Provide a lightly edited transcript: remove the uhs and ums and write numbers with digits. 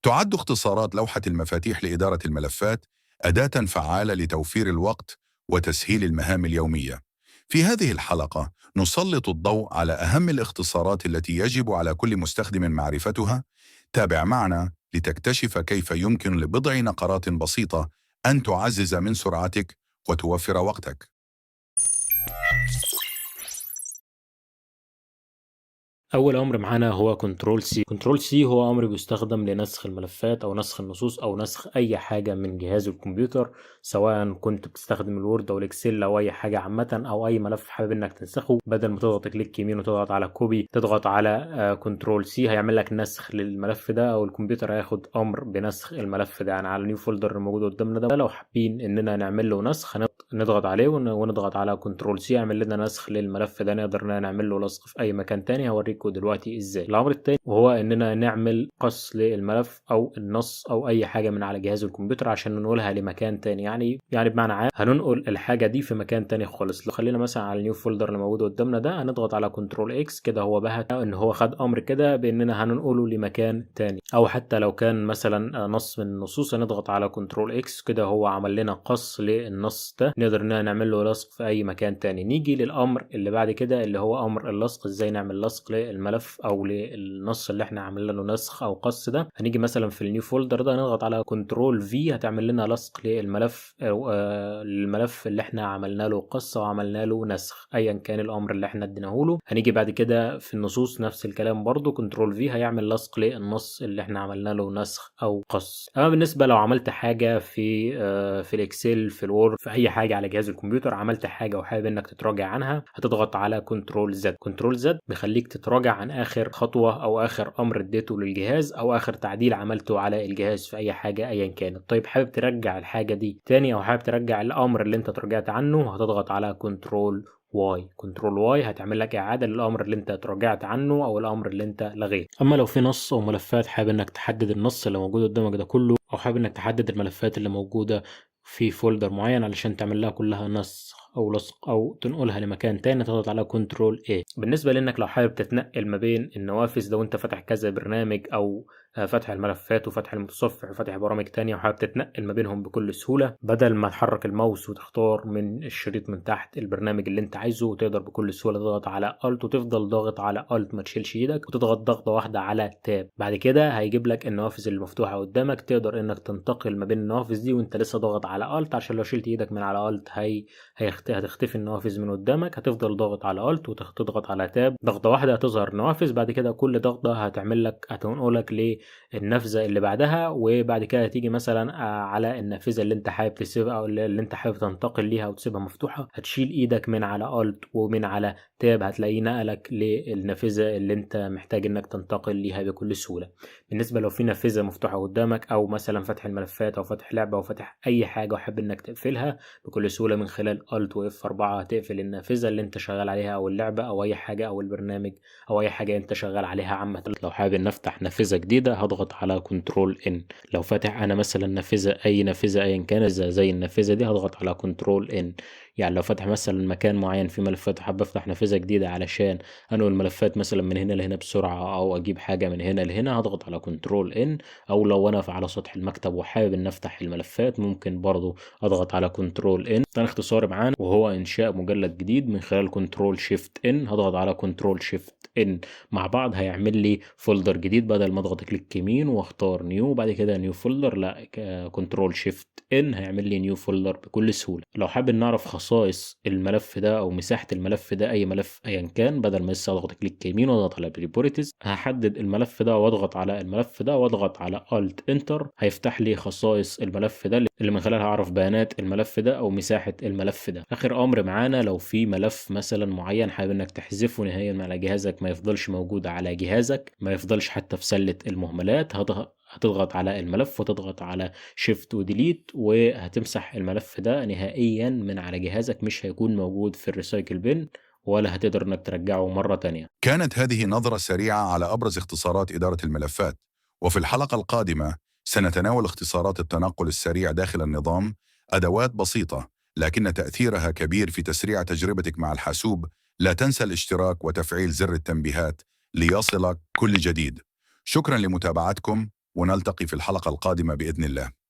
تعد اختصارات لوحة المفاتيح لإدارة الملفات أداة فعالة لتوفير الوقت وتسهيل المهام اليومية. في هذه الحلقة نسلط الضوء على أهم الاختصارات التي يجب على كل مستخدم معرفتها. تابع معنا لتكتشف كيف يمكن لبضع نقرات بسيطة أن تعزز من سرعتك وتوفر وقتك. أول أمر معانا هو control C. control C هو أمر بيستخدم لنسخ الملفات أو نسخ النصوص أو نسخ أي حاجة من جهاز الكمبيوتر، سواء كنت بتستخدم ال Word أو ال Excel أو أي حاجة عامة أو أي ملف حابب إنك تنسخه. بدل ما تضغط click يمين وتضغط على copy، تضغط على control C، هيعمل لك نسخ للملف ده، أو الكمبيوتر هياخد أمر بنسخ الملف ده. على ال new folder الموجود قدامنا ده، لو حابين إننا نعمل له نسخ نضغط عليه ونضغط على control C، يعمل لنا نسخ للملف ده، نقدر نعمل له لصق في أي مكان تاني. هوريكم دلوقتي ازاي. الامر التاني وهو اننا نعمل قص للملف او النص او اي حاجه من على جهاز الكمبيوتر عشان ننقلها لمكان تاني، يعني بمعنى عام هننقل الحاجه دي في مكان تاني خالص. لو خلينا مثلا على ال new folder اللي موجود قدامنا ده، هنضغط على control X كده، هو بهت ان هو خد امر كده باننا هننقله لمكان تاني، او حتى لو كان مثلا نص من النصوص هنضغط على control X كده، هو عمل لنا قص للنص ده، نقدر اننا نعمل له لصق في اي مكان تاني. نيجي للامر اللي بعد كده اللي هو امر اللصق، ازاي نعمل لصق للملف او للنص اللي احنا عملنا له نسخ او قص ده. هنيجي مثلا في ال new folder ده، نضغط على control V، هتعمل لنا لصق للملف او الملف اللي احنا عملنا له قص وعملنا له نسخ، ايا كان الامر اللي احنا اديناه له. هنيجي بعد كده في النصوص نفس الكلام برضو، control V هيعمل لصق للنص اللي احنا عملنا له نسخ او قص. اما بالنسبه لو عملت حاجه في ال Excel، في ال Word، في اي حاجه على جهاز الكمبيوتر، عملت حاجه وحابب انك تتراجع عنها، هتضغط على control Z. control Z بيخليك تتراجع عن اخر خطوه او اخر امر اديته للجهاز او اخر تعديل عملته على الجهاز في اي حاجه ايا كانت. حابب ترجع الحاجه دي تاني او حابب ترجع الامر اللي انت تراجعت عنه، هتضغط على control Y. control Y هتعمل لك اعاده للامر اللي انت تراجعت عنه او الامر اللي انت لغيته. اما لو في نص او ملفات حابب انك تحدد النص اللي موجود قدامك ده كله، او حابب انك تحدد الملفات اللي موجوده في folder معين علشان تعمل لها كلها نسخ او لصق او تنقلها لمكان تاني، تضغط على control A. بالنسبه لانك لو حابب تتنقل ما بين النوافذ، لو انت فاتح كذا برنامج او فاتح الملفات وفاتح المتصفح وفاتح برامج تانية وحابب تتنقل ما بينهم بكل سهولة، بدل ما تحرك الماوس وتختار من الشريط من تحت البرنامج اللي انت عايزه، وتقدر بكل سهولة تضغط على Alt وتفضل ضاغط على Alt ما تشيلش ايدك، وتضغط ضغطة واحدة على Tab. بعد كده هيجيب لك النوافذ اللي مفتوحة قدامك، تقدر انك تنتقل ما بين النوافذ دي وانت لسه ضاغط على Alt، عشان لو شلت ايدك من على Alt هتختفي النوافذ من قدامك. هتفضل ضاغط على Alt وتضغط على Tab ضغطة واحدة هتظهر النوافذ. بعد كده كل ضغطة هتنقلك للنافذة اللي بعدها، وبعد كده هتيجي مثلا على النافذة اللي انت حابب تسيبها او اللي انت حابب تنتقل ليها وتسيبها مفتوحة، هتشيل ايدك من على Alt ومن على Tab، هتلاقيه نقلك للنافذة اللي انت محتاج انك تنتقل ليها بكل سهولة. بالنسبة لو في نافذة مفتوحة قدامك او مثلا فاتح الملفات او فاتح لعبة او فاتح اي حاجة وحابب انك تقفلها بكل سهولة، من خلال Alt و F 4 هتقفل النافذة اللي انت شغال عليها او اللعبة او اي حاجة او البرنامج او اي حاجة انت شغال عليها عامة. لو حابب ان افتح نافذة جديدة هضغط على control N. لو فاتح انا مثلا نافذة، اي نافذة ايا كانت زي النافذة دي، هضغط على control N. يعني لو فاتح مثلا مكان معين فيه ملفات وحابب افتح نافذة جديدة علشان انقل الملفات مثلا من هنا لهنا بسرعة او اجيب حاجة من هنا لهنا، هضغط على control N. او لو انا على سطح المكتب وحابب ان افتح الملفات ممكن برضو اضغط على control N. تاني اختصار معانا وهو انشاء مجلد جديد من خلال control shift N. هضغط على control shift N مع بعض هيعمل لي folder جديد، بدل ما اضغط click يمين واختار new وبعد كده new folder، لا، control shift N هيعمل لي new folder بكل سهولة. لو حابب نعرف خصائص الملف ده او مساحة الملف ده، اي ملف ايا كان، بدل ما لسه اضغط click يمين واضغط على properties، هحدد الملف ده واضغط على الملف ده واضغط على alt enter، هيفتح لي خصائص الملف ده اللي من خلالها اعرف بيانات الملف ده او مساحة الملف ده. اخر امر معانا، لو في ملف مثلا معين حابب انك تحذفه نهائيا من على جهازك، ما يفضلش موجود على جهازك، ما يفضلش حتى في سلة المهملات، هتضغط على الملف وتضغط على shift و delete وهتمسح الملف ده نهائيا من على جهازك، مش هيكون موجود في ال recycle bin ولا هتقدر انك ترجعه مرة تانية. كانت هذه نظرة سريعة على أبرز اختصارات إدارة الملفات، وفي الحلقة القادمة سنتناول اختصارات التنقل السريع داخل النظام، أدوات بسيطة لكن تأثيرها كبير في تسريع تجربتك مع الحاسوب. لا تنسى الاشتراك وتفعيل زر التنبيهات ليصلك كل جديد. شكرا لمتابعتكم. ونلتقي في الحلقة القادمة بإذن الله.